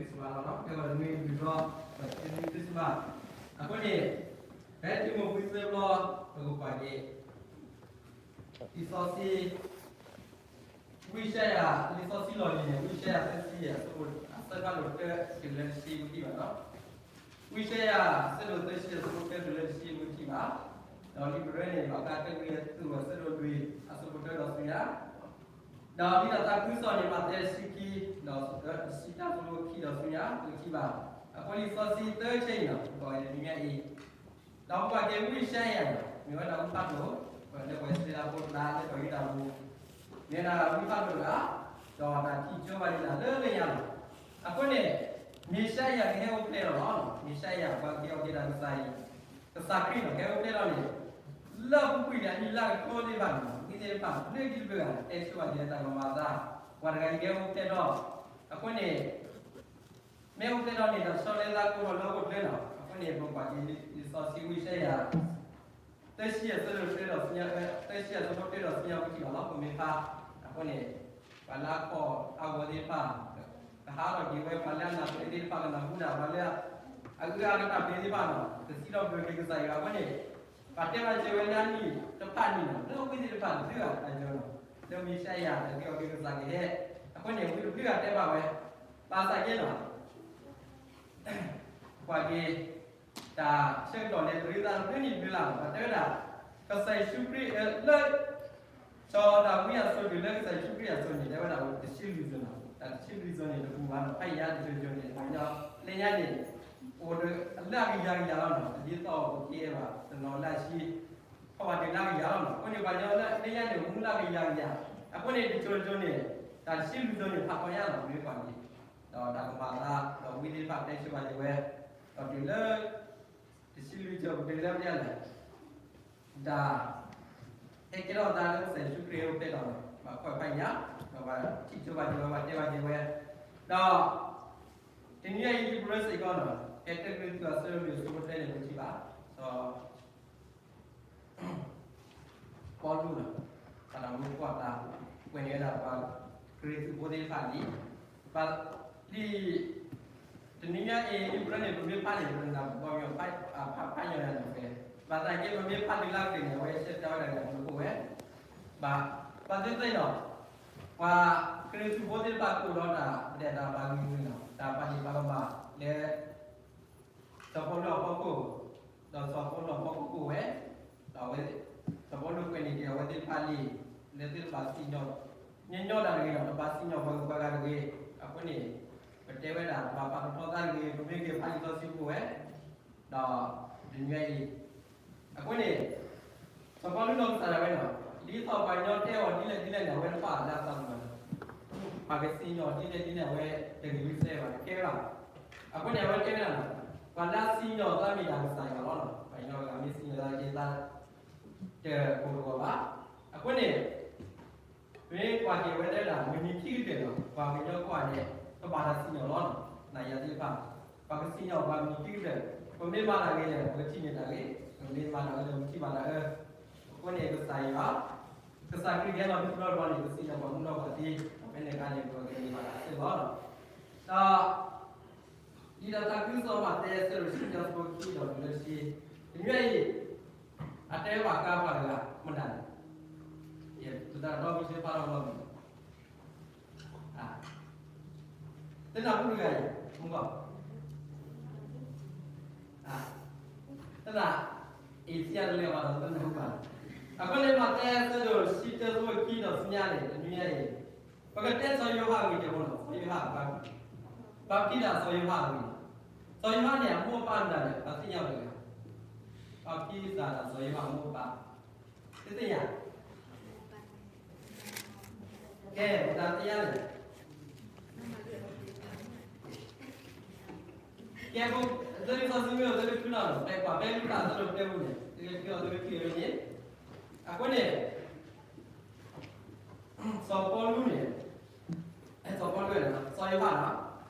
စူဘၣ်လီၤနီၤ, ကဲဝဲတနွံတဘျီ, တနွံ Christmas. အဃိန့ၣ်, ဖဲတံၤမိၤသဲသၢဘျီ, ပကကွၢ်က့ၤ လံာ်စီဆှံ ဝံယၡါယၤ, လံာ်စီဆှံလီၢ်လံၤန့ၣ် ဝံယၡါယၤသၢဆံယဲၢ် အဆၢဖးဒိၣ်တၢတုၤလၢတဆံ ပကထံၣ်ဘၣ်နီၤ. ဝံယၡါယၤ အဆၢဒိၣ်သၢဆံ အဆၢဖိတၢတုၤလၢတဆံ ပကထံၣ်ဘၣ်. ဒီးလံာ်ပရၢန့ၣ် လီၣ်ဖျါ တၢကရံၣ်သူး အဆၢဒိၣ်လွံၢ် အဆၢဖိတၢဒီးဆူညါ ဒီးလံာ်တၢ်သးခုကစီၣ်န့ၣ် မးသဲတဆံခံ, ဒီးတဆံ အဆၢဖိခံဒီးဆူညါ ပကထံၣ်ဘၣ်. အဃိလံာ်စီဆှံသၢဆၢအံၤန့ၣ် ပကွၢ်က့ၤတနွံညါအံၤ, ဒီးပကွၢ်က့ၤဝံယၡါယၤန့ၣ် မ့ၢ်ဝဲဒၣ်ဝံဖးဒိၣ်, လၢပှၤအံၣ်စရ့လးဖိတဂၤလၢပှၤယူဒၤဖိ, မ့ၢ်ဝဲဒၣ်ဝံဖးဒိၣ်တဂၤ, ဒီးတၢ်ထံၣ်ကၠိဘၣ်ဒၣ်လၢလၢညါလီၤ. အဃိန့ၣ်, မ့ၡါယၤကဟဲအိၣ်ဖျဲၣ်ထီၣ်လီၤ. မ့ၡါယၤ ပှၤက့ၤအီၤက့ၤတၢ်ကစၢ်အံၤ, ကစၢ်ခရံာ်န့ၣ် ကဟဲအိၣ်ဖျဲၣ်ထီၣ်န့ၣ်, လၢအပူၤကွံာ်န့ၣ် အနံၣ်လၢကထိသ့ၣ်တဖၣ်န့ၣ် ဝံသ့ၣ်တဖၣ် လၢခံတဖျၢၣ်ဂၤ တဲဆိဝဲဒၣ်တၢ်ကမၤအသး, ပှၤတဂၤအံၤကဟဲအိၣ်ဖျဲၣ်ထီၣ်, အဃိန့ၣ် မ့ၢ်အိၣ်ဖျဲၣ်ထီၣ်န့ၣ် တၢ်ဆီတလဲသးကအိၣ်ထီၣ်လၢဟီၣ်ခိၣ်ချၢလီၤ. အဃိန့ၣ် ပကွၢ်က့ၤလံာ်စီဆှံဝံယၡါယၤ သၢဆံအဆၢဒိၣ်တၢဒီးဆူညါ, သၢဆံအဆၢဖိတၢဒီးဆူညါ ပထံၣ်ဘၣ်လီၤ. ပမ့ၢ်ဖး, အဃိန့ၣ်, ပှၤလၢအခီၣ်အဂီၤသ့ၣ်တဖၣ်, ကဟးထီၣ်က့ၤဝဲ ပှၤလၢအနၢ်ပၢၢ်သ့ၣ်တဖၣ် ကနၢ်ဟူဒၣ် ပှၤလၢအအုၣ်အါကတၢၢ်သ့ၣ်တဖၣ်န့ၣ် ကစံးထီၣ်ပတြၢၤက့ၤကစၢ်ယွၤအဃိန့ၣ်, ပှၤတဲဘၣ်စၢၤဝဲလၢအနံၣ်တဖၣ်န့ၣ်လီၤ. လၢဝံသ့ၣ်တဖၣ်တဖုအတၢ်ယီၤလီၤ. လၢမ့ၡါယၤ တၢ်က့ၤအီၤက့ၤကစၢ်ကဟဲ, အဃိန့ၣ် ဝံတဖုအတၢ်တဲဘၣ်ဝဲ, ဘၣ်ဆၣ်က့လီၤ ကွၢ်က့ၤ တၢ်ဆၢကတီၢ်လၢပရ့သးတဖုန့ၣ်တဖုလၢ်လီၤ. ပှၤတဲဝဲဒၣ်, ကစၢ်ယ့ၣ်ၡူးခရံာ်လၢ စီၤဒၤဝံးအစိၤတုၤလၢကစၢ်ယ့ၣ်ၡူးခရံာ်အစိၤန့ၣ် တဲဝဲဒၣ်အိၣ်တဆံလွံၢ်စိၤလီၤ. တၢ်တဆံလွံၢ်စိၤန့ၣ် တပူၤဘၣ်နီၤ, ဖဲညါတစိၤစိၤန့ၣ် ပှၤကညီလၢညါန့ၣ် အိၣ်လၢအကယၤကယၤလီၤနီၤ, ဒ်သိးပကဲဘၣ်တနီၤလၢအဆံ ဖီၣ်ဘၣ်တုၤလၢအကယၤလီၤနီၤ. အဃိန့ၣ် ပှၤကညီလၢညါန့ၣ် အိၣ်မူလၢအကယၤကယၤ, အဃိန့ၣ် တစိၤတစိၤန့ၣ် တၢ်တဆံလွံၢ်စိၤန့ၣ် ဖးထီညါလီၤ မ့ၢ်ကွၢ်န့ၣ်, ဒီးတၢ်ကမၤအသး ဒီးဝံသ့ၣ်တဖၣ်တဲဆိဝဲဒၣ်ဝဲ, ဒီးတုၤလၢ တဆံလွံၢ်စိၤ ပတုၤလၢပျၢ်လဲၣ် တၢ် ဟဲကဲထီၣ်သးလၢကစၢ်ယ့ၣ်ၡူးခရံာ်အအိၣ်ဖျဲၣ်ထီၣ်န့ၣ် ဘၣ်ကွၢ်ဖးညါ, ဒီးဘၣ်ထံၣ်ဆိဘၣ်က့ၤဝဲ ဘၣ်တဲဘၣ်က့ၤဝဲ, ဒီး တနံၤအံၤ ယပရၢစ့ၢ်ကီးနီၤ, ဖဲတၢကရံၣ်သူးအဆၢဒိၣ်လွံၢ်အဆၢဖိတၢန့ၣ် ပထံၣ်ဘၣ်, စီၤ ပီလူးနီၤ, တၢ်မူကွၢ်တၢ် ကွဲးန့ၢ်ဝဲဒၣ်ပှၤကရံၣ်သူးဖိသ့ၣ်တဖၣ်လံ, ဘၣ်လံ တနံၤညါအံၤ ယပရၢန့ၣ် ပမ့ၢ်ဖးန့ၣ် ပကနၢ်ပၢၢ်ညီ ဖးဖးညီနၤန့ၣ်ဖဲ, ဘၣ်ဆၣ်က့ ပမ့ၢ်ဖးတုၤလၢအကတၢၢ်န့ၣ် အဝဲဆဲးတဲဝဲဒၣ်က့ၤမူခိၣ်ဝဲ, ဘၣ် ဘၣ်သ့ၣ်သ့ၣ်နီၤ, ပှၤကရံၣ်သူးဖိသ့ၣ်တဖၣ်ကအိၣ်ဒီးတၢ်ပဒဲးတၢ်ဘၣ်ဂ့ၢ်ဂ့ၢ်နီၤ, တၢ်ပာ်ဒ့ၣ်ပာ်ကမၣ်လၢ စီၤပီလူးအဖီခိၣ်, ဒီးစီၤပီလူးအဖီခိၣ်ကအိၣ်ဝဲ, ဒီးအဝဲ စီၤပီလူးကွဲးန့ၢ်က့ၤအဝဲသ့ၣ်တဖၣ်လံ, လၢသ့ၣ်တဖၣ်စံၣ်ညီၣ် ညီညီတၢ်တဂ့ၤဒီး တဘၣ်စံၣ်ညီၣ်ပှၤဂုၤပှၤဂၤတဂ့ၤ, အဃိန့ၣ် ပတဲဝဲဒၣ် ပဘၣ်ပာ်ထီၣ်ထီသးတဂ့ၤ, ပမ့ၢ်က့ၤဖးလံာ်စီဆှံပူၤဝဲ, ဒီး တနံၤညါအံၤ အဃိန့ၣ် စီၤပီလူးနီၢ်ကစၢ်ဒၣ်ဝဲန့ၣ် ဒ်သိးပှၤကညီတဲအီၤဒ်လဲၣ်ဒ်လဲၣ်န့ၣ် အဝဲတဘၣ်လၢအသးပူၤဘၣ်န့ၣ်, ပှၤကစံၣ်ညီၣ်ဒ်လဲၣ်ဒ်လဲၣ် အဝဲတဂ့ၤဂ့ၤစဲဘၣ် တကဲဘၣ်. အဃိန့ၣ် အဝဲတဲဝဲဒၣ်န့ၣ် ပှၤလၢအစံၣ်ညီၣ်သးမ့ၢ်ဒၣ်ကစၢ်ယွၤလီၤ. ပှၤကညီတဂၤမ့ၢ်စံၣ်ညီၣ်သးက့ၤသး တကိၢ်တဂီၤဘၣ်. အဃိန့ၣ် မ့ၢ်ကွၢ်က့ၤဝဲဒၣ် မုၢ်နံၤခံကတၢၢ်လီၤ ပှၤကညီကိးဂၤဒဲး ကဘၣ်တၢ်စံၣ်ညီၣ်လီၤ. နၤယၤသ့ၣ်တဖၣ် ပှၤကစံၣ်ညီၣ်ပှၤမုၢ်နံၤခံကတၢၢ်, ပမ့ၢ်မၤတၢ်ဂ့ၤန့ၣ် ပကထံၣ်န့ၢ်တၢ်ဂ့ၤ, ပမ့ၢ်မၤတၢ်အၢလၢပထံၣ်ဘၣ်တၢ်အၢ, အဃိန့ၣ် ကစၢ်ယွၤ ကစၢ်ခရံာ်ကဟဲလီၤဒ်တဘျီတဘျီန့ၣ် ကစံၣ်ညီၣ်ပှၤမုၣ်ဒီးပှၤသံ, ဖဲန့ၣ်အခါန့ၣ် ပကန့ၢ်ဘၣ်တၢ်အၢလီၤ. ဒီး လံာ်တၢ်သးခုကစီၣ်မးသဲ အဆၢဒိၣ်တဆံတၢ အဆၢဖိခံဒီးတုၤလၢတဆံ, တနံၤအံၤ အတဲဘၣ်ဃးပှၤတဂၤ မတၤလဲၣ်, ယတၢ်ဒီမုၢ်ဆ့ဖးထီၣ်လီၤမး, တနၢ်ဟူတဂၤအံၤ မုၢ်ကီၢ် တနၢ် အ့ၣ် သ့ၣ်ညါတလဲၤဘၣ်ဒီး တနၢ်ဟူဘၣ်. အဃိန့ၣ် မးသဲ အဆၢဒိၣ်တဆံတၢ အဆၢဖိခံဒီးဆူညါန့ၣ် တနံၤညါအံၤ ပကတဲစီၤယိၤဟၣ်အဂ့ၢ်က့ၤဖိလီၤ. စီၤယိၤဟၣ် ဘၣ်တံၢ်ဒၣ်စီၤယိၤဟၣ်အဂ့ၢ်, စီၤယိၤဟၣ်န့ၣ် အမိၢ်အပၢ်မတၤလဲၣ် ပှၤသ့ၣ်ညါတဂၤ, ဘၣ်တံၢ်ဒၣ်စီၤယိၤဟၣ်အမိၢ်အပၢ် တသ့ၣ်ညါ, ကဲ ပတၢ်သ့ၣ်ညါန့ၣ် ကဲဖိ, သၢလံာ်စီဆှံမ့ၢ်အိၣ်သၢလံာ်ဖုလီၤ, ပကွၢ်ဖဲလူၤကၣ်အဆၢဒိၣ်တၢပူၤန့ၣ် သၢလံာ်ဖုအီၤသၢလံာ်ဖုအံၤန့ၣ်, အဃိန့ၣ် စီၤပီလူးန့ၣ်, စီၤပီလူးန့ၣ် စီၤယိၤဟၣ်လီ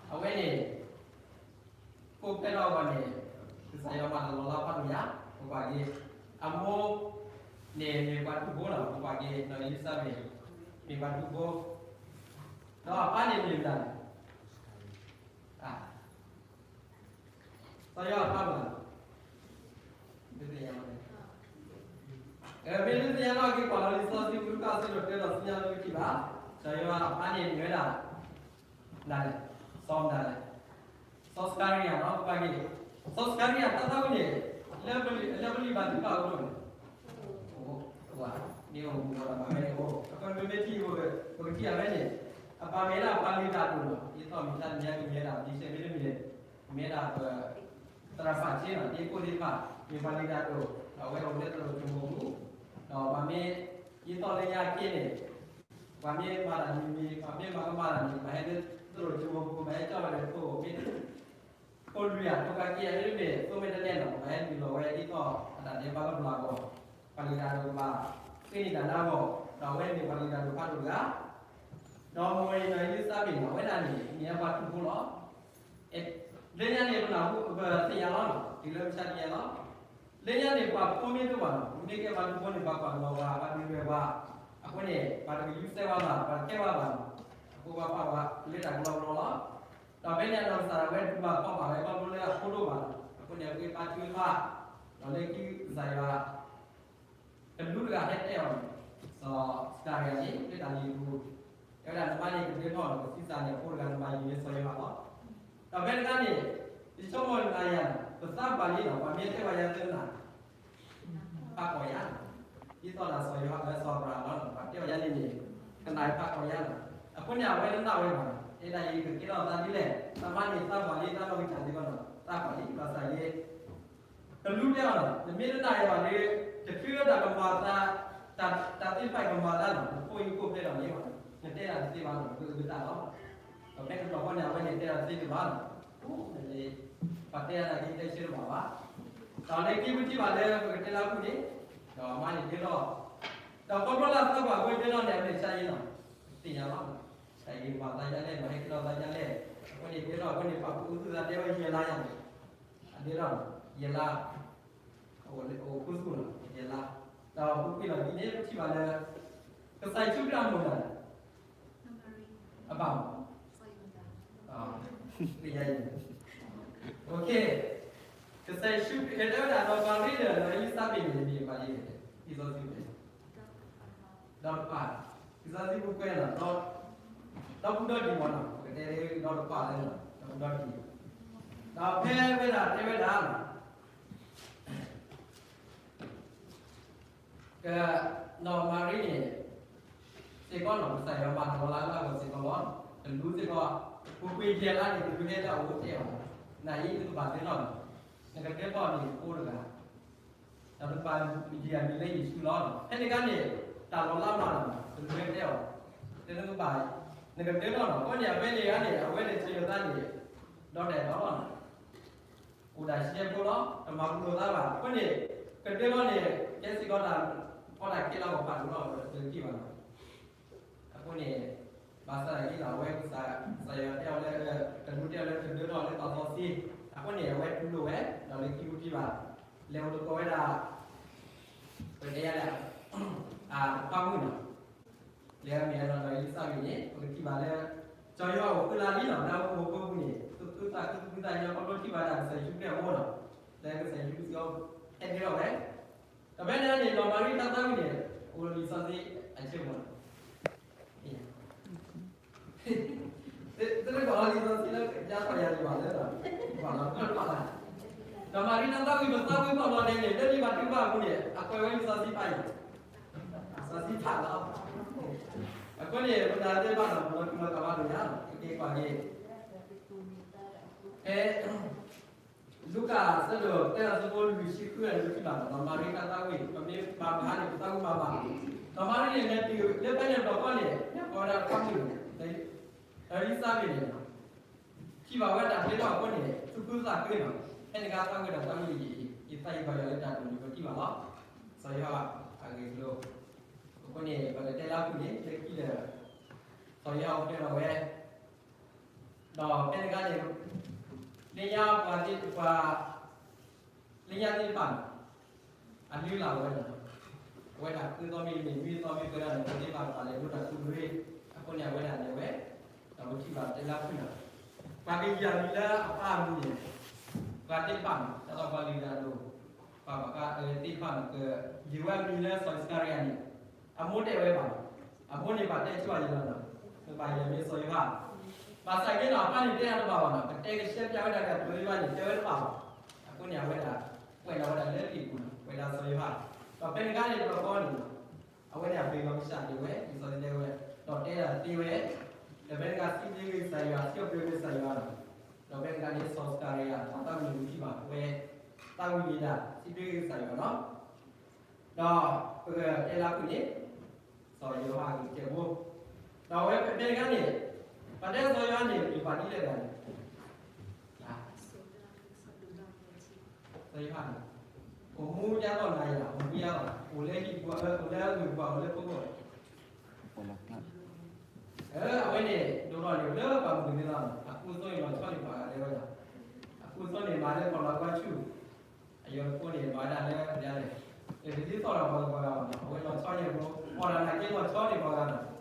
ၤ, အဝဲန့ၣ် ကိးဖျဲၣ်ထီၣ်အဂီၢ်န့ၣ် ကစၢ်ယွၤမၤတၢ်လီၤလးဖးဒိၣ်ညါ, ပကွၢ်က့ၤ အမိၢ်န့ၣ်မ့ၢ်ပှၤတူၢ်ဖိလီၤ, ပကွၢ်က့ၤနီၢ်အ့လံၤစဘ့း မ့ၢ်ပှၤတူၢ်ဖိ, ဒီးအပၢ်န့ၣ်မ့ၢ်မတၤလဲၣ် စီၤယိၤဟၣ်အပၢ်မနုၤလဲၣ်. မ့ၢ်လၢသ့ၣ်ညါလီၤက့ၤ ကွၢ်လီၤလံာ်စီဆှံ ပူတကၣ် အဆၢဒိၣ်တၢ ဒီးသ့ၣ်ညါလၢပထံၣ်ဘၣ်, စီၤယိၤဟၣ်အပၢ်န့ၣ်မ့ၢ်ဝဲဒၣ် မနုၤလဲၣ်, စီၤမနုၤလဲၣ်, စီၤစကၤရံယၤနီၤ ပက့ၤ, စီၤစကၤရံယၤတၢ်သၣ်ဝံၤန့ၣ် လၢပလံာ်ဘၣ်ထုကဖၣ်အအိၣ်ဒိၣ်န့ၣ် မ့ၢ်အိၣ်မူဒီးဘၣ်ဝဲန့ၣ်အိၣ် အဃိပမ့ၢ်ထံၣ် ပကထံၣ်အဝဲန့ၣ် အပၢ်မ့ၢ်ဒၣ်ပှၤလုၢ်တၢ်ဒိၣ်နီၤ ဒ်သိးမ့ၢ်တၢ်တနံၤညါကမ့ၢ်ဒၣ် ဒ်စဲမ့တမ့ၢ် မ့ၢ်ဒၣ်ပ သရၣ်ဖးဆ့နီၤ ဒ်ကိၣ်သ့ၣ်တဖၣ် မ့ၢ်ပှၤလုၢ်တၢ်ဒိၣ် ဒီးအဝဲအိၣ်လၢသရိာ်စိမိၤပူၤ, ဒီးပှၤမ့ၢ် ဒ်သိးလၢညါခ့န့ၣ် ပှၤမ့ၢ်မၤတၢ်မံၤမံၤ ပှၤမ့ၢ်မၤကမၣ်တၢ်မံၤ ပှၤဟဲလၢသရိာ်စိမိၤပူၤ ပှၤဟဲကၠီၣ်ဝဲဒီးဖိမ့ၢ် ဖိလွံၢ်ဧါ ဖိကါက့ဧါ မ့တမ့ၢ် သိၣ်မ့ၢ်တလဲၣ်နီၤ ပှၤဟဲနုာ်လီၤဝဲဒ်သိးအတၢ်ဒဲးဘးကဘျီအဂီၢ်, ပှၤလုၢ်တၢ်ဒိၣ်ကဘၣ် ဃ့န့ၢ်တၢ်နါအဂီၢ်, ဒီးအဝဲန့ၣ်ပှၤလုၢ်တၢ်ဒိၣ်ဖးဒိၣ်တဂၤ, ဒီးမိၢ်အံၤနီၤ အံလံစဘ့းနီၤ အဝဲဒၣ်န့ၣ် မ့ၢ်ပှၤတူၢ်ဖိလီၤ. လၢညါန့ၣ် ပနၢ်ဟူပသ့ၣ်ညါလီၤနီၤ တုၤလၢမုၢ်ဆါတနံၤညါလီၤ. လၢညါန့ၣ် ပှၤဖိမ့ၢ်တအိၣ်ဘၣ်နီၤ ပမ့ၢ်ကဲပှၤတူၢ်ဖိန့ၣ် ပှၤကွၢ်လီၤပှၤ ပှၤဒုးဂဲၤပှၤ, အဃိန့ၣ် ပှၤတကယူးစဲးပှၤဘၣ် ပှၤတကဲပှၤဘၣ်နီၤ, အဃိပှၤပာ်ပှၤလၢတၢ်ကလီကလီလီၤ. ဒီးဖဲန့ၣ်အနီၢ်ကစၢ်ဒၣ်ဝဲဒုးဘၣ်ဖီၣ်ဘၣ်ဝဲ ဘၣ်ဘျီလၢအဖိတအိၣ်ဘၣ်နီၤ, အဃိန့ၣ် အဝဲပာ်ထုကဖၣ် ဒီးလၢခံကစၢ်ယွၤ တလူတဂၤဟဲတဲအီၤန့ၣ်, စီၤစကၤရံယၤန့ၣ် လၢတၢ်လံၤအပူၤ, တဲဝဲဒၣ်နမါန့ၣ်ကဒၢထီၣ်ဒီးကသံစးန့ၣ် အဖိတဂၤနမၤယုာ်န့ၢ်စီၤယိၤဟၣ်လီၤ. ဒီးဖဲတခါန့ၣ် ယဆိကမိၣ်နၤယၤန့ၣ် ပသးပှၢ်လံနီၤ ပှၤမ့ၢ်တဲဝဲယၤသ့ၣ်နၤ ဖးကီၢ်ယၤ, ဒ်သိးဒၣ်စီၤယိၤဟၣ်လၢစီၤအၤဘြၤဟၣ်လီၤ ပှၤတဲဝဲယၤန့ၣ်န့ၣ် ကနၣ်ဖးကီၢ်ယၤနီၤ, အဃိန့ၣ် အဝဲတနာ်ဝဲဘၣ်နီၤ တဲဒၣ်ယကကဲထီၣ်သးဒ်လဲၣ် နမါန့ၣ်သးပှၢ်လံ တၢ်လီၢ်ကစၢ်စ့ၢ်ကီးနီၤ သးပှၢ်လံ ဘၣ်ဆၣ်ယဲ တလူတဲအီၤနီၤ နမ့ၢ်တနာ်ယၤဘၣ်ဒီး တချုးလၢတၢ်ကမၤသး တၢ် တၢ်သ့ၣ်တဖၣ်ကမၤသးနီၤ နဖိအံၤကိၣ်ဖျဲးဒီးန့ၣ် နတဲဒၣ်တသ့ဘၣ်နီၤ ကကတၢၢ်လီၤ. ဒီးဖဲတဘျီဃီန့ၣ် အဝဲန့ၣ်တဲဒၣ်တသ့လၢၤဘၣ်နီၤ, အိၣ် ပှၤတဲဒၣ်က့ၤတဲဆၢတဘၣ်ဘၣ်, ဒီးလၢခံပထံၣ်ဘၣ်လၢပကတဲလၢအပူၤန့ၣ် ဒီးအမါန့ၣ်ဒၢထီၣ်, ဒီးခီဖျိလၢအသးပှၢ်အဃိဒၢထီၣ်န့ၣ် အမဲာ်ဆါအံၤနီၤ, သ့ၣ်ညါလီၤ, ဆါအံၤမၤသးဒ်လဲၣ် မၤဟဲက့ၤထီၣ်သးဒ်လဲၣ်, အဃိန့ၣ်ဒၢထီၣ်အဃိန့ၣ် ပှၤဖိအုၣ်သူၣ်သးတဲဝဲယဲၢ်လါယၤန့ၣ် အဒၢထီၣ် ယဲၢ်လါ, အိၣ်ခိၣ်ဆူၣ်နီၤ ယဲၢ်လါ, ဒီးပူၤကွံာ်လီၤဒ်န့ၣ် ပထံၣ်ဘၣ်လၢ ကစၢ်ယ့ၣ်ၡူးခရံာ်အမိၢ်တဂၤန့ၣ် အဘၣ်မး, သ့ၣ်ညါအံၤ, ကစၢ်ယ့ၣ်ၡူးခရံာ်တဲဝဲဒၣ်ဒီး မၤရံဒီးအံလံစဘ့းန့ၣ် မ့ၢ်ပှၤဒ်လဲၣ်, လံာ်စီဆှံပူၤ ဒီးတပၢ်, လံာ်စီဆှံပူၤကွဲးလီၤ, ဒီးပူၤဒီဒံးမးနီၤ ပကတဲဒီးတပၢ်လၢ ဒီးပူၤဒီဒံး, ဒီးဖဲဝဲဒၣ်တဲဝဲဒၣ်နီၤ က, ဒီးမၤရံန့ၣ် စ့ၢ်ကီးနီၤ ကစၢ်ယွၤမၤတၢ်လီၤလးလၢအဂီၢ်စ့ၢ်ကီးလီၤ, တလူစ့ၢ်ကီး, ပူၤကွံာ်ယဲၢ်လါန့ၣ် တလူဟဲလၢအအိၣ်တဲအီၤ, နၤအံၤနကဘၣ်ဒၢထီၣ်နီၤ, နကဒၢထီၣ်န့ၣ်အဖိတဂၤ ဒီးနကဘၣ်ယုၢ်အမံၤလၢယ့ၣ်ၡူးလီၤ. ဖဲန့ၣ်အခါန့ၣ် တၢ်လီၤလးမးလီၤ, တလူဝဲတဲအီၤ, တဲနကဘၣ်, နကဒၢထီၣ်နီၤ, အဃိန့ၣ် အဝဲန့ၣ်အခါန့ၣ် အဝဲန့ၣ်စံးယိၤသးန့ၣ်, ဒီးတဲဒီးလီၤ, အိၣ်ဒၣ်ဆံးဖိလီၤ, တမၤပူၤလိာ်သးဘၣ်, အဃိန့ၣ် ကဒၢထီၣ်န့ၣ် ကဲစ့ၢ်ကီးတၢ် ဖီတၢ်ခဲလၢာ်အဂီၢ်ဖးဒိၣ်လီၤ, ပတထံၣ်ဘၣ်နီၤ. အဃိန့ၣ် ဘၣ်ဆၣ်သနာ်က့ဒီး အဝဲကစၢ်, ကစၢ်ယွၤတဲအီၤလၢ တလူတဲအီၤလၢတဒၢထီၣ်လၢသီသီဆံ, အဃိန့ၣ် အဝဲတူၢ်လိာ်ဝဲ ဒီးလၢခံပူၤထံၣ်ဘၣ်, လဲၤအိၣ်သကိးဝဲဒၣ်, ပတဲယၤလၢ အပၢ်မုၣ်နီၤ, လၢအမ့ၢ်အနီၢ်နီၢ်အံလံစဘ့းန့ၣ် ပကထံၣ်ဘၣ်လၢ စီၤယိၤဟၣ်အိၣ်ဃုလါလံနီၤ, လၢအအိၣ်မူအဖိပူၤန့ၣ် သူၣ်ခုသးခု သူၣ်ခုသးညီ ခီဖျိထံၣ်ဘၣ်ဒၣ်ကစၢ်ယ့ၣ်ၡူးခရံာ်အအိၣ်နီၤ, လၢကစၢ်ယ့ၣ်ၡူးခရံာ်စ့ၢ်ကီး ဟဲက့ၤထီၣ်ဝဲ ဒီးဖဲန့ၣ်န့ၣ် ဒီးမၤရံတၢ်သၣ်ဝံၤန့ၣ် အိၣ်လၢလံာ်စီဆှံအဆၢမး, သုတကွၢ်လီၤလံာ်စီဆှံလၢ ယါထီၣ်ယၤန့ၣ်ဘၣ်လၢ ဘၣ်လီၤတၢ်လီၤလး, ဒီးမၤရံတၢ်သၣ်ဝံၤ ပသၣ်ဝံၤပှၤဘျီဒဲးန့ၣ် လၢလံာ်ဘၣ်ထုကဖၣ်အပူၤန့ၣ် အကွဲးဝဲလံာ်စီဆှံဖးယံၤ, စီဆှံဖးလီၤ, အဃိန့ၣ် ပတၢ်သ့ၣ်တဖၣ်ဒီး ပလီၤတူာ်လီၤကာ်ဘၣ်ဒိၣ်ညါလီၤ, ကက့ၤကွၢ်က့ၤ ဖဲ လူၤကၣ်အဆၢဒိၣ်တၢ အဆၢဖိလွံၢ်ဆံဃုန့ၣ် ပထံၣ်ဘၣ်ဒီး မၤရံတၢ်သၣ်ဝံၤ ပမ့ၢ်မၤဘၣ်န့ၣ် ပသၣ်ဝံၤမၤဘၣ်, ဒီးမၤရံန့ၣ် လဲၤတုၤလၢဖဲန့ၣ်တဘျီဃီန့ၣ် လဲၤကိးဝဲဒၣ်တၢ်မုၣ်န့ၣ် အံလံစဘ့းန့ၣ် ထံၣ်ဘၣ်ဝဲတၢ်ဒၢထီၣ်အဃိန့ၣ် သူၣ်ခုသးခုနီၤ, ဖဲန့ၣ်အခါသၣ်ဝံၤဒီးသးဝံၤအံၤ ယသးယံၤဘၣ်ယွၤလၢတၢ်ဒိၣ်န့ၣ် ပထံၣ်ဘၣ်လီၤ, စီၤယိၤဟၣ်အဂ့ၢ်အကျိၤ, အဃိန့ၣ် ပကတဲလၢအပူၤန့ၣ် လၢခံဒီး စီၤယိၤဟၣ်အိၣ်ဖျဲၣ်ထီၣ်ဝဲ, ဒီးဖဲန့ၣ်အခါန့ၣ် လၢညါပှၤသ့ၣ်တဖၣ်, လၢညါသ့ၣ်တဖၣ်န့ၣ် အလုၢ်အလၢ်ဝဲန့ၣ်, အဝဲဒၣ်ဃုသီမ့ၢ်ဂ့ၤ နွံသီမ့ၢ်ဂ့ၤဒၣ်န့ၣ် ပှၤသ့ၣ်တဖၣ်ကဘၣ်လဲၤဒိတၢ်သူၣ်ကရ့, အဃိန့ၣ် အဝဲဒၣ်လဲၤဝဲ, ဒီးပထံၣ်ဘၣ်တဲလၢအပူၤန့ၣ်, ပှၤကယံာ်အမံၤလၢအပၢ်အမံၤန့ၣ် ပှၤသ့ၣ်တဖၣ်န့ၣ် ဒ်သိးပှၤလုၢ်တၢ်ဒိၣ်, ပှၤဘၣ်ဃးအဝဲသ့ၣ်တဖၣ်န့ၣ် ကယုၢ်ဝဲအမံၤလၢစီၤအံၣ်စကၤရံယၤန့ၣ်, အမိၢ်တဲဝဲဘၣ်, အမိၢ်န့ၣ်ဘၣ်တဲဆၢယလီၤနီၤ, ကဘၣ်ယဲၢ်မ့ၢ်စီၤယိၤဟၣ်, ဘၣ်ဆၣ်က့နီၤ အပၢ်န့ၣ်တဲအီၤတဘၣ်ဘၣ်နီၤ, ကတဲကဆှဲပၠးဝဲဒၣ်တၢ်ကတိၤယိၤဟၣ်န့ၣ် တဲဝဲတဘၣ်ဘၣ်, အဃိန့ၣ် အဝဲဒၣ် ကွဲးလီၤဝဲဒၣ်လၢလံာ်ပူၤနီၤ, ကွဲးဒၣ်စီၤယိၤဟၣ်, ဒီးဖဲန့ၣ်အခါန့ၣ် တဘျီဃီန့ၣ်နီၤ အဝဲန့ၣ်အပျ့ၤလီၤကစၢ်ဒၣ်ဝဲ လံာ်စီဆှံတဲဝဲ, ဒီးတဲဒၣ်သ့ဝဲ, ဒီးဖဲန့ၣ်အခါစံးဘျုးက့ၤကစၢ်ယွၤ စံးဘျုးက့ၤကစၢ်ယွၤနီၤ, ဒီးဖဲန့ၣ်အခါန့ၣ် စီၤစကၤရံယၤ တၢ်သးဝံၣ်န့ၣ် ပထံၣ်ဘၣ်ဝဲ, သးဝံၣ်ဒၣ် စံးဘျုးက့ၤကစၢ်ယွၤနီၤ, ဒီးပကတဲလၢအပူၤန့ၣ် စီၤယိၤဟၣ်အဂ့ၢ်ကဲဘိ, ဒီးအဝဲဖဲဖဲန့ၣ်အခါန့ၣ်, ပှၤတဲစီၤယိၤဟၣ်န့ၣ် မ့ၢ်ပှၤဒ်လဲၣ်ဂၤန့ၣ် စီၤယိၤဟၣ်န့ၣ် အိၣ်မူယါသီၣ်နၤယၤ အိၣ်မူယါသီၣ် အိၣ်လၢဟံၣ်ပှၤ အိၣ်လၢအဂုၤပှၤ အိၣ်လၢဖိကီၢ်, အဝဲန့ၣ် ဒိၣ်ထီၣ်န့ၣ် လၢပှၤမုၢ်နံၤလီၤ, အဖိအသိးန့ၣ်လီၤဆီန့ၣ် ပှၤဂၤဒဲးဝဲဒၣ်, အဖိအသိးန့ၣ် မၤလၢပှၤလီၤကွၢ်ဆူၣ်, အယီၤတဖိန့ၣ် မၤဝဲဒၣ်လၢပဒၣ်လဲၣ်, တသ့သီၣ်ဒီးပှၤဂၤဘၣ်နီၤ, အဝဲလီၤဆီန့ၣ် အီၣ်ဒၣ်နာ်က့လီၤဆီန့ၣ်ပှၤဂၤနီၤ,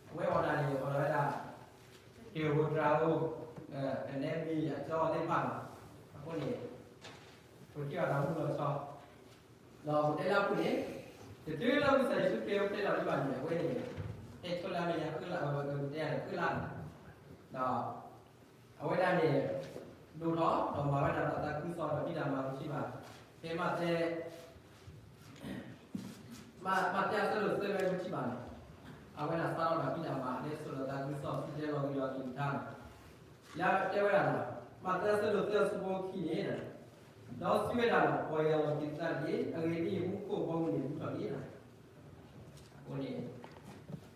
အဝဲအီၣ်ဒၣ်န့ၣ် အီၣ်ဒၣ်ဝဲဒၣ် တ့ၢ်ဧိၤတြၤဧိၤ, ကနဲမံၤအကၠီသ့ၣ်တဖၣ်နီၤ, အဃိန့ၣ် ပထံၣ်ဘၣ်တၢ်မူလီၤဆီ, ဒီးပတဲလၢအပူၤန့ၣ်, တတုၤလၢကစၢ်ယ့ၣ်ၡူးခရံာ်အိၣ်ဖျဲၣ်လီၤဒံးဘၣ်န့ၣ် အဝဲန့ၣ် ဟဲဆိလၢအမဲာ်ညါဃုလါ အဝဲကတဲယၤန့ၣ်ဃုလါနီၤ, ဒီး အဝဲဒၣ်န့ၣ် ဒိၣ်ထီၣ်ဒီးမၤဝဲဒၣ်တၢ်သးခုကစီၣ်ဒီးဖံးတၢ်မၤပထံၣ်ဘၣ်, ဖဲမးသဲ မး မးသဲအဆၢဒိၣ်သၢဝဲပထံၣ်ဘၣ်န့ၣ်, အဝဲဒၣ်စးထီၣ်ဒီးဖံးတၢ်မၤ လၢစိၤလီၤသးခုကစီၣ် စံၣ်တဲၤလီၤက့ၤယွၤအကလုၢ်ကထါန့ၣ်, လၢတဲဝဲဒၣ်န့ၣ်, မးသဲအဆၢဒိၣ်သၢအဆၢဖိခံန့ၣ်, ဒီးစံးဝဲဒၣ်န့ၣ် ပီၢ်ယၢ်လီၤက့ၤသးတက့ၢ်, အဂ့ၢ်ဒ်အံၤ မူခိၣ်ဘီမုၢ်န့ၣ်မူထီၣ်လံနီၤ, အဃိန့ၣ်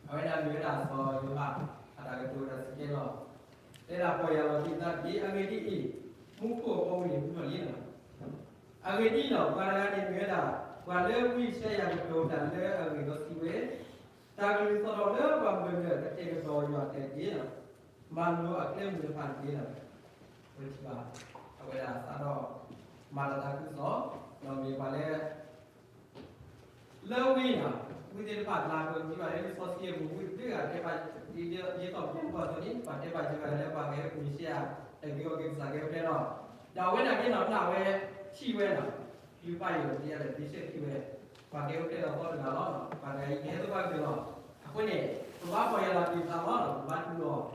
အဝဲဒၣ်မ့ၢ်ဝဲဒၣ်စီၤယိၤဟၣ် အတၢ်ကတိၤဝဲဒၣ်စံၣ်တဲၤလီၤ, တဲဒၣ်ပီၢ်ယၢ်လီၤက့ၤသးတက့ၢ်, အဂ့ၢ်ဒ်အံၤ မူခိၣ်ဘီမုၢ်န့ၣ်မူထီၣ်လံနီၤ, အဂ့ၢ်ဒ်အံၤနီၤ ပှၤတဂၤန့ၣ်မ့ၢ်ဝဲဒၣ် ပှၤလၢဝံယၡါယၤကတိၤတၢ်လၢအဂ့ၢ်ဒီးစံးဝဲ, တၢ်ကလုၢ်သီၣ်ထီၣ်လၢပှၤမုၢ်ကနၢၢ်ကတဲာ်ကတီၤယွၤအကျဲတက့ၢ်နီၤ, မၤလိၤအကျဲမုၢ်တဖၣ်တက့ၢ်နီၤ, ပထံၣ်ဘၣ် အဝဲဒၣ်စးထီၣ် မၤတၢ်သးခုကစီၣ်, ဒီးမ့ၢ်ပှၤလၢ လၢဝံနီၤ, ဝံသ့ၣ်တဖၣ်ကျါ ပထံၣ်ဘၣ်လၢလံာ်စီဆှံအပူၤ ဝံတဘ့ၣ်ဂၤတဲဘၣ် ဒ်သိးပှၤဒ်သိးန့ၣ် ပှၤတဲဘၣ်စၢၤဂၤလၢပှၤကဟဲပူၤမ့ၣ်ၡံအၤ တၢ်ဂ့ၤအီၤက့ၤကစၢ်ကဲဖျဲလီၤ, ဒီးအဝဲဒၣ်က့နီၤ နာ်ဝဲထံၣ်ဝဲနီၤ, လုၢ်ပာ်ယိာ်ဒ်လဲၣ် ဘ့ၣ်ဆဲးထံၣ်ဝဲ, ပှၤကဲဖျဲလီၤသီတဂၤလီၤ, ပှၤတဂၤအံၤကဟဲသပှၢ်ကတၢၢ်လီၤ, အဃိန့ၣ် ပဘၣ်ပီၢ်ယၢ်လီၤက့ၤသးလီၤ, ပဘၣ်တူၢ်လိာ်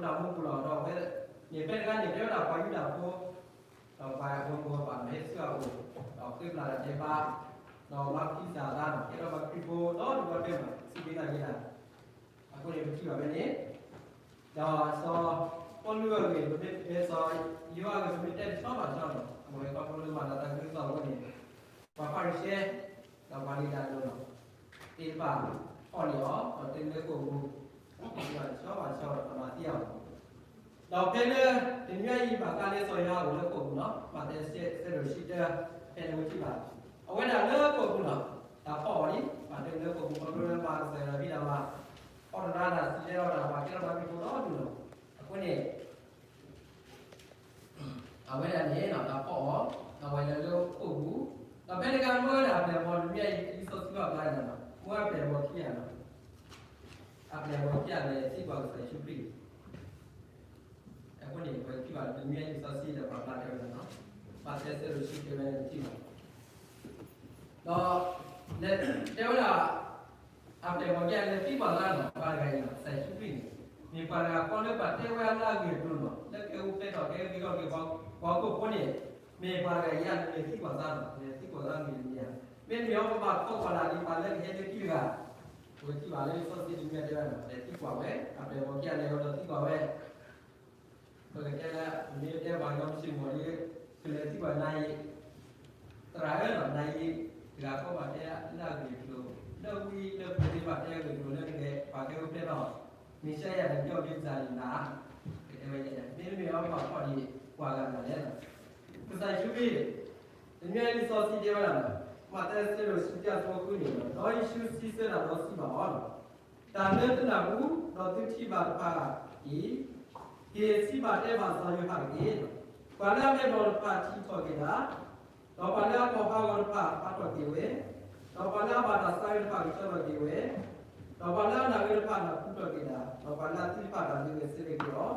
လၢပတၢ်အိၣ်မူပူၤလီၤ, ဒီးအဝဲန့ၣ်ဖဲတဂၤန့ၣ် တဲဝဲဒၣ်ပှၤယူဒၤဖိ ဒီးပှၤဂီၢ်မုၢ်ဂီၢ်ပၤန့ၣ် ဟဲဆူအအိၣ်, ဒီးဃ့ပျၢ်တၢ်ဒဲးဘး, ဒီးမၤဖှံသးသးနီၤ, ကဲထီၣ်ပှၤခရံာ်ဖိဒီးတဘျီဖဲမး စံးဘျုးသးက့ၤတၢ်, အဃိန့ၣ် ပထံၣ်ဘၣ်ဖဲန့ၣ်, ဒီးစီၤပီလူးအဂ့ၢ် ပမ့ၢ်တဲ စီၤယိၤဟၣ်အဂ့ၢ် ပမ့ၢ်တဲတဆီဘၣ်ဆီနီၤ, အဝဲခီဖျိလၢမၤတၢ်သးခုကစီၣ်အဃိန့ၣ်, ပှၤဖၤရံၤၡဲ ဒီးပှၤလုၢ်တၢ်ဒိၣ်နီၤ သ့ၣ်တဖၣ်ဖီၣ်န့ၢ်အီၤ ဒီးတုၤလၢဃိာ်ပူၤ, တဆီဘၣ်ဆီဒီးတမၤသံအီၤ, ဒီးဖဲလၢ တနွံအံၤဘၣ်ဃးလၢစီၤယိၤဟၣ်အိၣ်လၢဃိာ်ပူၤနီၤ, မးသဲအဆၢဒိၣ်တဆံတၢ ဖဲန့ၣ်ပထံၣ်ဘၣ်, အဝဲဒၣ်လၢဃိာ်ပူၤနီၤ တၢ်ဖီၣ်အီၤလံ, မးသဲလၢဃိာ်ပူၤ ခီဖျိလၢမၤကစၢ်ယွၤအဖံးတၢ်မၤ, ဖီၣ်တၢ်ဒီးစံၣ်တဲၤလီၤတၢ် ပှၤကဲထီၣ်ပှၤခရံာ်ဖိဒီဒူၣ်နီၤ, အဃိန့ၣ် အဝဲဒၣ်န့ၣ် တၢ်ဖီၣ်အီၤ အဝဲဒၣ်လၢဃိာ်ပူၤ, ဒီးဖဲန့ၣ်အခါ မၢဝဲဒၣ်အပျဲၢ်အဘီၣ်တနွံအံၤ လံာ်စီဆှံဘၣ်ဖျါန့ၣ်နီၤ, မၢအပျဲၢ်အဘီၣ်ခံဂၤနီၤ, အပျဲၢ်အဘီၣ်ခံဂၤလဲၤသံကွၢ်ကစၢ်ယ့ၣ်ၡူးခရံာ်, အဃိန့ၣ် ပထံၣ်ဘၣ်တနွံအံၤ လံာ်စီဆှံလၢပာ်ဖျါတဲဝဲဒၣ်နီၤ, မးသဲအဆၢဒိၣ်တဆံတၢ ဖဲန့ၣ်ပထံၣ်ဘၣ် ဒီး တဲဝဲဒၣ် အပျဲၢ်အဘီၣ်ခံဂၤလဲၤသံကွၢ်သးနီၤ, ပှၤတဂၤအံၤနီၤ ကစၢ်ယ့ၣ်ၡူးခရံာ်န့ၣ် မ့ၢ်ပှၤတဂၤဃီလၢပှၤတဲဝဲအလၢအဂ့ၢ်အကျိၤနီၤ, လၢကဲအိၣ်ဖျဲၣ်ထီၣ် ကဲဂ့ၤထီၣ်က့ၤပှၤဟီၣ်ခိၣ်ဖိန့ၣ်, မ့ၢ်ပှၤတဂၤအံၤလဲၤသံကွၢ်သးနီၤ, လဲၤသံကွၢ်သးမ့ၢ်တမ့ၢ်ဧါ, မ့တမ့ၢ်အီၤ ပဘၣ်ဖီၣ်ကွၢ်ဒၣ်ဒ်ပှၤလၢကဟဲလၢခံတဂၤ, ပထံၣ်ဘၣ်လၢလံာ်စီဆှံတနွံတဲဝဲနီၤ လဲၤသံကွၢ်ဝဲ, အပျဲၢ်အဘီၣ်ခံဂၤလဲၤဝဲဒီးသံကွၢ်ဝဲ ပကတဲလၢ မ့ၢ်တဲပှၤကညီမုၢ်ဆ့ၣ်မီၤလံ, ကလဲၤသံကွၢ်နၤအံၤ, သရၣ်ဧၢနီၤ နၤအံၤ, တဂၤဃီဘၣ်တဲလၢအဂ့ၢ်အကျိၤ, လၢဝံလၢပှၤသ့ၣ်တဖၣ်တဲအဂ့ၢ်အကျိၤလၢနကဲ ပှၤကဲအိၣ်ဖျဲၣ်ထီၣ်, မ့ၢ်စၢယၤတကဲအီၤမ့ၢ်စၢ်န့ၣ်နၤ, ကတဲဝဲယဲ, မ့တမ့ၢ်အီၤ ပဘၣ်ဖီၣ်ဒ်ပှၤဂၤဂၤလဲၣ်နီၤ, ကစၢ်ယ့ၣ်ၡူးခရံာ် တနွံအံၤလံာ်စီဆှံတဲဝဲဒၣ်နီၤ, မးသဲအဆၢဒိၣ်တဆံတၢ အဆၢဖိဃုန့ၣ်, ဒီးယ့ၣ်ၡူးစံးဆၢတၢ်ဒီးစံးဘၣ်အီၤနီၤ, တၢ်လၢသုနၢ်ဟူ ဒီးသုထံၣ်ဘၣ်တဖၣ်အံၤ, ဟ့ၣ်စံးဘၣ်တဲဘၣ်စီၤယိၤဟၣ်တက့ၢ်. ပှၤလၢအမဲာ်ဘျီၣ်တဖၣ်ထံၣ်ထီၣ်က့ၤတၢ်, ဒီးပှၤလၢအကိာ်ဟးဂီၤတဖၣ်ဟးထီၣ်က့ၤဝဲ, ဒီးပှၤလၢအဘၣ်တၢ်ဆါအၢတဖၣ်ကဆှီထီၣ်က့ၤဝဲ, ဒီးပှၤလၢအနာ်အၢတဖၣ်နၢ်ဟူထီၣ်က့ၤတၢ်, ဒီးပှၤလၢအသံတဖၣ်တၢ်ဂဲၤဆၢထၢၣ်က့ၤအီၤ,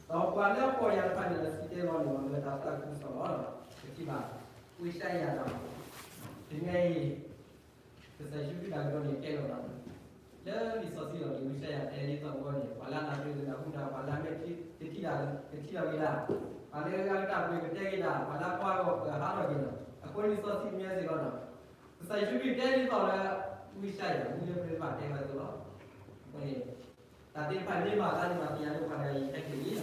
ဒီးပှၤလၢအပိာ်ယၤတဖၣ်န့ၣ် စံးတဲလီၤန့ၣ်လီၤ လၢတၢ်သးခုကစီၣ်လီၤ. ပထံၣ်ဘၣ် ဝံယၡါယၤဒီး တနံၤအံၤ ကစၢ်ယ့ၣ်ၡူးခရံာ်တၢ်ကတိၤန့ၣ် ကဲလီၤသး လၢလံာ်စီဆှံလီၤ. ဝံယၡါယၤတဲဒ်သိးအဂီၢ်န့ၣ် ပှၤလၢအနၢ်ပၢၢ်တနၢ်ဟူတၢ်, ပှၤလၢအမ့ၢ်ကထံၣ်တၢ်ကထံၣ်လီၤက့ၤတၢ်, ပှၤလၢအဂၤကတၢၢ်ပှ့ၤကတဲက့ၤတၢ်, ပှၤလၢအကွၢ်ဂီၤပှၤဟးထီၣ်က့ၤလီၤ. အဃိန့ၣ် လံာ်စီဆှံမ့ၢ်စ့ၢ်ကီးဒီး ကစၢ်ယ့ၣ်ၡူးခရံာ်တဲဒ်သိးလၢ ဝံယၡါယၤ မ့ၢ်လၢပျၢၤတဖၣ်တဲဝဲအသိးလီၤ.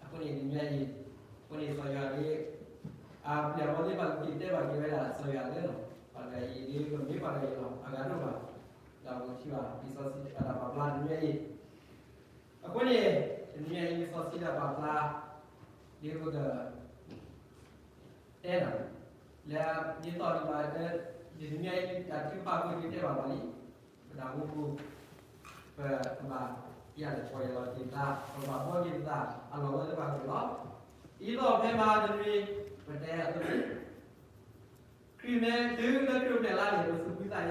အဃိန့ၣ် တၢ်သ့ၣ်တဖၣ်န့ၣ်မၤသးန့ၣ် မၤသးယၤလၢပှၤတဂၤအံၤဟဲက့ၤလံလီၤ. အဃိန့ၣ် တနံၤအံၤ အဃိန့ၣ် စီၤယိၤဟၣ်လံ အပျဲၢ်အဘီၣ်သ့ၣ်တဖၣ်ကက့ၤတဲဘၣ်က့ၤဝဲဒၣ် စီၤယိၤဟၣ်လၢလီၤ. ပှၤတဂၤအံၤဒ်ကမ့ၢ်ပှၤတဂၤအံၤလီၤ အဂၤဒိၣ်ဘၣ်. ဒီးပကထံၣ်ဘၣ် လံာ်စီဆှံတၢ်ပာ်ဖျါတနံၤအံၤ အဃိန့ၣ် တနံၤအံၤ လံာ်စီဆှံတၢ်ပာ်ဖျါ ဒ်ပက တဲနၤ လၢဒ်သိးလၢ ဒ်တနံၤအံၤ တၢ်ထုကဖၣ်ဖိဒ်တဲဘၣ်ပှၤလံ ပတၢ်မူပူၤ ပကဘၣ်ယၤလဲၣ် ပီၢ်ယၢ်လီၤက့ၤပသး ပကဘၣ်ဘှီက့ၤပသး အလီၢ်လၢတဖၣ်က့ၤလီၤ. ဒ်သိးဖဲမဟါတနံၤ ပတဲအသိးန့ၣ် ခရံာ်မ့ၢ်တုၤလၢခရံာ်အိၣ်ဖျဲၣ်လါန့ၣ် ပသူၣ်ဖှံ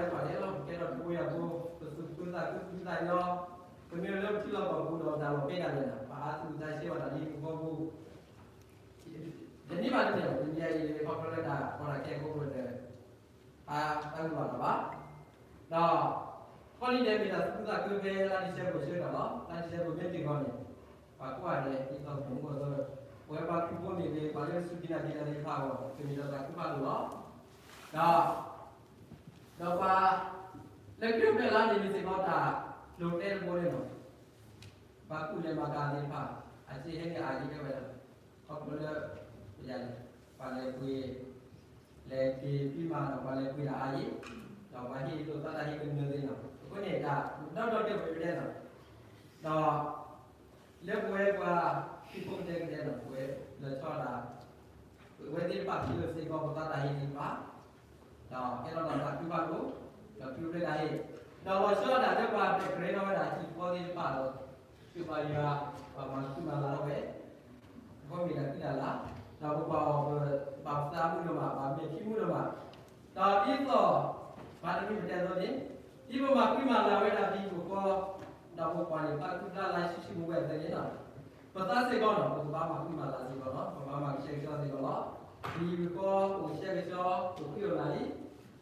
သးညီပှၤဒဲးလီၤ. ပကဲထီၣ်တၢ်ဘှီယၢ်ဖိ ပသူၣ်ဖှံသးခုသူၣ်ဖှံသးညီ, ပမ့ၢ်လၢပထံလီၢ်ကီၢ်ပူၤဒီးတၢ်လီၢ်ဖဲဒၣ်လဲၣ်န့ၣ် ပဟးသူၣ်သးဆၢဘၣ်တၢ်လၢဟံၣ်ဖိဃီဖိ တနံၤဘၣ်တနံၤ တနံၤအံၤ ခီဖျိလၢတၢ်ကီတၢ်ခဲအဃိဒီး အတၢ်ဂုၤဘၣ်တၢ်ဘၣ်, ဒီး holiday မ့ၢ်တၢ်သူၣ်ခုသးခုဖဲလါ December ဆၢကတီၢ်လီၤ. လါ December မ့ၢ်တုၤဃီန့ၣ် ပှၤကိးဂၤဒဲး ဒ်သိးပမ့ၢ်အိၣ်အသိး ပဝဲပှၤခရံာ်ဖိမ့ၢ်ဂ့ၤ ပှၤလၢစူၢ်က့ၤနာ်က့ၤတၢ်သ့ၣ်တဖၣ်အဂီၢ် ကမ့ၢ်တၢ်သးခုဖးဒိၣ်လီၤ. ဒီး ဒီးပှၤ လၢခရံာ်အိၣ်ဖျဲၣ်လါန့ၣ် မ့ၢ်စ့ၢ်ကီးတၢ်ဒိးတဲတဘိန့ၣ်လီၤ. ပှၤကူၣ်လဲၤမၤကၤသ့ၣ်တဖၣ် အစ့ဟဲန့ၢ်အါယံၤတဲဝဲဒၣ် ခီဖျိလၢ ပယၤလဲၣ် ပှၤလဲၤပှ့ၤ လဲၤက့ၤဖံးမၤဒီးပှၤလဲၤပှ့ၤတၢ်အါယံၤ, ဒီးပှၤဟ့ၣ်ဒိးသးတၢ်ဟ့ၣ်ကနၢၤသ့ၣ်နီၤ အဃိန့ၣ်တၢ်ဒီဒီတၢ်ပဝဲဒဲးနီၤ, ဒီး လၢပဝဲပှၤဟံၣ်ဖိကဒဲကဒဲနီၤ ပဝဲလၢဆီဒၣ် ပဝဲသ့ၣ်တဖၣ်ဖံးလိာ်စ့ၢ်ကီးပသးတၢ်ဟ့ၣ်သ့ၣ်တဖၣ် ဒီးကဲထီၣ်တၢ်သးခုဖးဒိၣ်, ဒီးခရံာ်အိၣ်ဖျဲၣ်တၢ်ဟ့ၣ်, ဒီးလီၤဆီဒၣ်တၢ်လၢပှၤပဲာ်တြီထီၣ်ဝဲဒၣ်ဟံၣ်ဖိသ့ၣ်တဖၣ်ဒီး သုးပာ်ယွၤ ပှၤမၤဃံမၤလၤထီၣ်ဝဲ, အဃိမ့ၢ်ဒၣ်သုးဒၣ်လၢ်, ဒီးပကွၢ်အီၤပဘၣ်သးမုၢ်ဒိၣ်မး ဘၣ်မဲာ်ခံမုၢ်ဒိၣ်မး, ဒီးဒ်သိး မၤတမံၤပတဲအသိးန့ၣ်, ဒ်ပမၤဃံမၤလၤဝဲဒၣ်ပဟံၣ်ဖိဃီ, ဒီးပကွၢ်န့ၣ် ပာ်ခုဖျါလၢ်ဆူၣ်ဆူၣ်မူဝဲအသိးန့ၣ်လီၤ. ပသးစ့ၢ်ကီးနီၤ ပကဘၣ်မၤဃံမၤလၤစ့ၢ်ကီးလီၤ. ပဘၣ်မၤကဆှဲကဆှီစ့ၢ်ကီးလီၤ. ပဟံၣ်ပဃီအိၣ်ကဆှဲကဆှီ အိၣ်ဃံအိၣ်လၤလံ.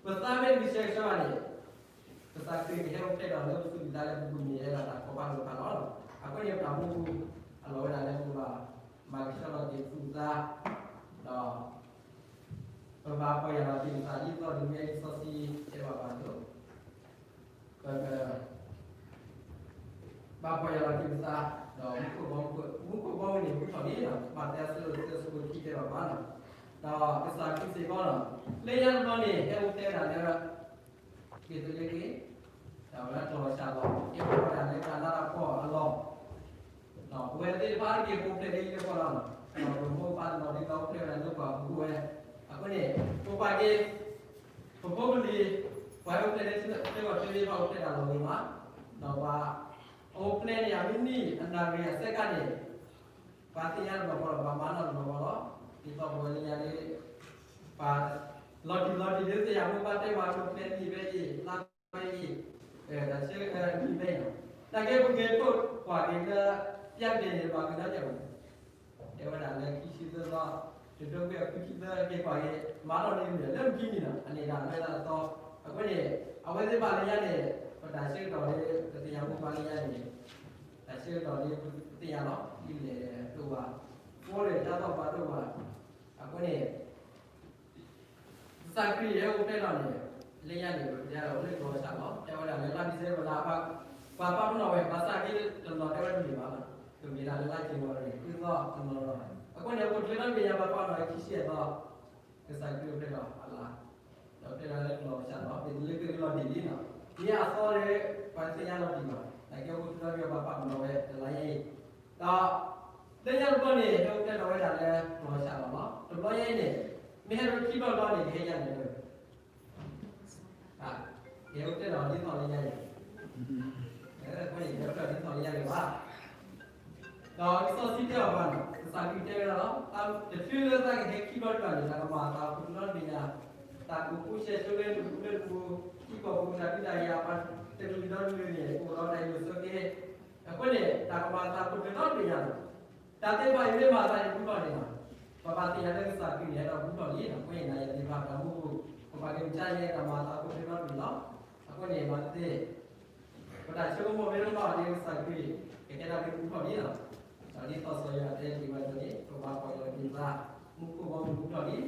ပသးမ့ၢ်တကဆှဲကဆှီဘၣ်န့ၣ် ကစၢ်ခရံာ်ကဟဲအိၣ်ဖျဲၣ်ဒီးလၢပသူၣ်ကံၢ်သးလဲ ပပူၤန့ၣ် ဟဲဒၣ်တၢ်ကီဖးဒိၣ်တဖၣ်လီၤ. အဃိန့ၣ် ပတၢ်မူပူၤ အလီၢ်ဝဲဒၣ်လၢပကဘၣ်မၤကဆှဲကဆှီလီၤက့ၤပသူၣ်ပသး, ဒီး ပဘၣ်ပီၢ်ယၢ်လီၤက့ၤပသး ဒ်သိးလံာ်စီဆှံတဲဘၣ်ပှၤအသိး, ပက ဘၣ်ပီၢ်ယၢ်လီၤက့ၤပသး, ဒီးမူခိၣ်ဘီမုၢ်, မူခိၣ်ဘီမုၢ်န့ၣ် မူထီၣ်န့ၣ်လီၤ. မးသဲအဆၢဒိၣ်သၢ အဆၢဖိခံတဲဘၣ်ပှၤလီၤ. ဒီးကစၢ်ခရံာ်စ့ၢ်ကီးလီၤ. လၢညါတဘျီန့ၣ် ဟဲအိၣ်ဖျဲၣ်ဒၣ်လၢ က့ၤသလ့က့ၤ, ဒီးဝဲဒၣ်ကျီၢ်စၢ်လီၤ. ဟဲအိၣ်ဖျဲၣ်ဒၣ်လၢတၢ်နးတၢ်ဖှီၣ်အလီၢ် ပဝဲသ့ၣ်တဖၣ်တက့ၢ် ပအိၣ်ဖျဲၣ်လၢဟံၣ်လၢဃီလီၤ. ဒီးပမိၢ်ပပၢ်တနီၤဒ်သိးအိၣ်ဖျဲၣ်ဝဲဒၣ်လၢပှၢ်ပူၤဝဲ, အဃိန့ၣ် ပကွၢ်က့ၤ ပဖိပလံၤ ပှၤအိၣ်ဖျဲၣ်လၢထံဂီၢ်ထံသ့ၣ်တဖၣ်အိၣ်ဖျဲၣ်တၢ်လီၤဂ့ၤမး, ဒီးပှၤ အိၣ်ဖျဲၣ်န့ၣ် အမုၢ်နံၤအနၣ်ရံၣ်အစဲးကါန့ၣ် ပှၤသ့ၣ်ညါတဘျီဃီဒီး ပှၤမၤနီၣ်တဘျီဃီလီၤ. ဒ်သိးပဝဲလၢညါန့ၣ် ပှၤ လီၤတံၢ်လီၤတံၢ်လၢသ့ၣ်ညါမိၢ်ပၢ်တဲပှၤ အိၣ်ဖျဲၣ်နံၣ်ဖဲအံၤ လါဖဲအံၤ တၢ်ဆၢနံၣ်ဖဲအံၤလီၤ. နာ်က့ပက့ၤထိၣ်ကွၢ်က့ၤလၢ ပျၢ်က့ၤန့ၣ် ပှၤကညီကဲၣ်ပူၤ တဲဝဲဒၣ်လၢခံဆံသၢသီ, တဒိကွံာ်အခံဆံသၢက့ၤကွၢ်က့ၤ မၤထီၣ်န့ၢ်မ့ၢ်လၢမုၢ်ခံနံၤလီၤ. အန့ၣ်ဒၣ်အမဲာ်သၣ်တသီ, အဃိန့ၣ် အဝဲသ့ၣ်တဖၣ်လၢညါန့ၣ် ပတၢ်ဆၢကတီၢ်လၢ ပသ့ၣ်ညါမိၢ်ပၢ်လၢညါန့ၣ် တၢ်ဆၢကတီၢ်လၢပသ့ၣ်ညါလီၤ. ဒ်လဲၣ်တအိၣ်ဘၣ်, ဖိလဲၣ်တၢ်သီၣ်ပှၤတအိၣ်ဘၣ်, အဃိန့ၣ် ကစၢ်ခရံာ်ဟဲအိၣ်ဖျဲၣ်လီၤန့ၣ် လၢညါန့ၣ် ပတဲလီၤအိၣ်လၢကျီၢ်စၢ်လီၤ. တဲဝဲဒၣ်လၢလါ December လါ ပှၤပာ်ပနီၣ်ဝဲ ဘၣ်ဆၣ်က့တနီၤတဲဝဲတမ့ၢ်ဘၣ်လီၤ. ကမ့ၢ်ဒၣ်လၢလါ January ဃုသီတနီၤလီၤ. အဃိန့ၣ် အိၣ်ဖျဲၣ်လီၤတဘ့ၣ်ညါ ပှၤပာ်ပနီၣ်ဝဲခံဆံယဲၢ်သီ ကစၢ်ခရံာ်အိၣ်ဖျဲၣ်လီၤအလါ, ဒီးဖျဲၣ်လီၤလၢကျီၢ်စၢ်လီၤ. ပတလၢက့ၤလီၤတံၢ်လံနီၤ, မ့ၢ်အသီလၢ ပှၤသ့ၣ်ညါလီၤတံၢ်လီၤ. နာ်က့အိၣ်ဖျဲၣ်လီၤတဘ့ၣ်ညါ ပှၤပာ်ပနီၣ်ဝဲတလါညါအံၤ, ဒီး လၢညါတဘျီန့ၣ် ဟဲအိၣ်ဖျဲၣ်လီၤဝဲဒၣ်လၢကျီၢ်စၢ်လီၤလီၤ. တဘျီညါအံၤန့ၣ် မ့ၢ်ဟဲအိၣ်ခံဘျီတဘျီန့ၣ် ကဟဲယၤန့ၣ်လၢ ကဟဲအိၣ်ဖျဲၣ်လီၤဒ်သိးလၢညါအံၤ, အဃိန့ၣ် ဟဲအိၣ်ဖျဲၣ်လီၤဒ်သိးလၢညါအံၤဘၣ်. ဒီးလံာ်စီဆှံတဲဘၣ်ပှၤန့ၣ် ကစၢ်ခရံာ်တဲဝဲဒၣ်လီၤ, တချုးလၢသးကဟဲခံဘျီတဘျီန့ၣ် တၢ်ကမၤအသးဖိတဘျီတဘ့ၣ်ညါ, တၢ်ကအိၣ်ဖှိၣ်ဆဲးဆၢလၢတပူၤလၢတပူၤ, ထံကီၢ်ပူၤတၢ်ဒုးတၢ်ယၤ ပှၤတကလုာ်ဒီတကလုာ်န့ၣ် အိၣ်ဒီးတၢ်ယိးဆိးက့, အဃိန့ၣ် တၢ်ကမၤအသးဖိတဘျီတဘ့ၣ်ညါလီၤ. တၢ်သ့ၣ်တဖၣ်အံၤမ့ၢ်မၤသးန့ၣ် ပူထီၣ်န့ၣ်လီၤ. ပဘၣ်သ့ၣ်ညါလၢကစၢ်ခရံာ်န့ၣ် ဟဲဒီးပူထီၣ်လံလီၤ. အဃိန့ၣ် နၤယၤသ့ၣ်တဖၣ် တၢ်မူပူၤ ပဘၣ်က့ၤမၤတၢ်ယဲ တၢ်မၤအသးဖိဖဲဘၣ်ပျံၤလီၤ. အဃိန့ၣ် မၤသ့ ပတၢ်ဆိကမိၣ်မ့ၢ်တဘၣ်န့ၣ် ကစၢ်ခရံာ် ကကဲဒၣ်လၢပူထီၣ်လံလီၤ. ဒီးဒ်သိးစီၤယိၤဟၣ်တဲတ့ၢ်ဝဲအသိးန့ၣ် ပဘၣ်ကွၢ်လီၤက့ၤပသး မူခိၣ်ဘီမုၢ်ပူထီၣ်လံ. ဒီး